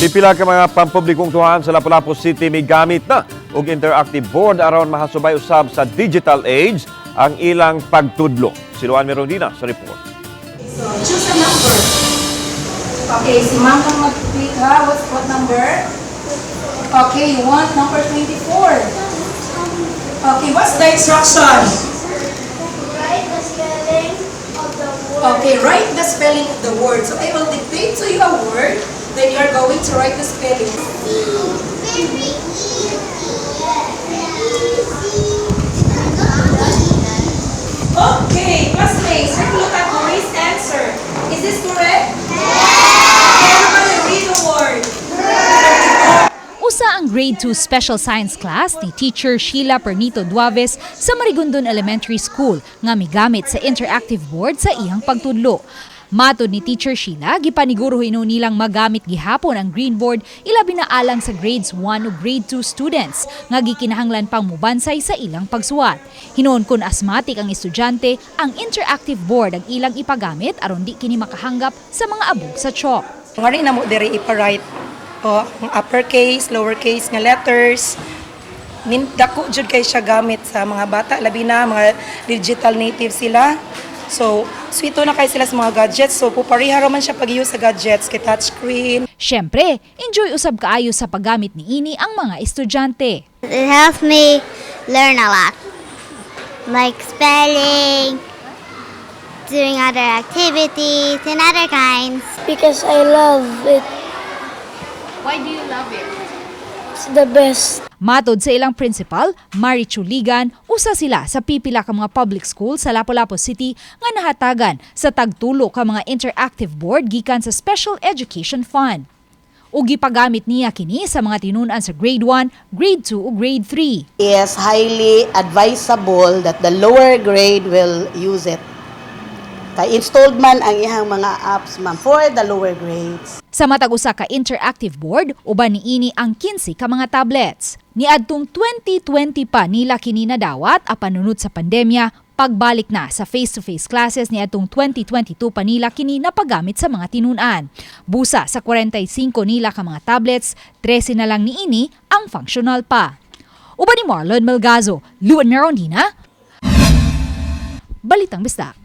Pipila ka mga pampublikong tuhaan sa Lapu-Lapu City migamit na og interactive board aron mahasubay usab sa digital age ang ilang pagtudlo. Si Luan Merondina sa report. So, choose a number. Okay, si ma'am kang mag-pick ha. What number? Okay, you want number 24. Okay, what's the instruction? Write the spelling of the word. Okay, write the spelling of the word. So, I will dictate to you a word, then you are going to write the spelling. C very easy. E C. Okay, classmates, take a look at Maureen's answer. Is this correct? Okay, everybody read the word. Usa ang Grade 2 Special Science class ni Teacher Sheila Pernito Duaves sa Marigondon Elementary School nga migamit sa interactive board sa iyang pagtudlo. Matod ni Teacher Sheila, gipaniguro hinuon nilang magamit gihapon ang green board, ilabi na alang sa grades 1 ug grade 2 students nga gikinahanglan pang mubansay sa ilang pagsuwat. Hinuon kun asthmatic ang estudyante, ang interactive board ang ilang ipagamit aron di kini makahanggap sa mga abog sa chalk. Ngari na mo diri ipa-write o ang uppercase, lowercase nga letters. Nin dako jud kay siya gamit sa mga bata, labi na mga digital native sila. So, swito na kay sila sa mga gadgets. So, pupareha ra man siya pag-use sa gadgets kay touchscreen. Siyempre, enjoy usab kaayo sa paggamit niini ang mga estudyante. It helps me learn a lot, like spelling, doing other activities, and other kinds. Because I love it. Why do you love it? It's the best. Matod sa ilang principal, Mari Chuligan, usa sila sa pipila ka mga public school sa Lapu-Lapu City nga nahatagan sa tagtulo ka mga interactive board gikan sa Special Education Fund. Ug gipagamit niya kini sa mga tinunan sa grade 1, grade 2 ug grade 3. Is highly advisable that the lower grade will use it. Kay installed man ang ihang mga apps, ma'am, for the lower grades. Sa matag usa ka interactive board, uban niini ang 15 ka mga tablets. Niadtong 2020 pa nila kini nadawat, apan nunot sa pandemya, pagbalik na sa face-to-face classes niadtong 2022 pa nila kini napagamit sa mga tinunan. Busa sa 45 nila ka mga tablets, 13 na lang niini ang functional pa. Uban ni Marlon Melgazo, Luan Merondina, Balitang Bisdak.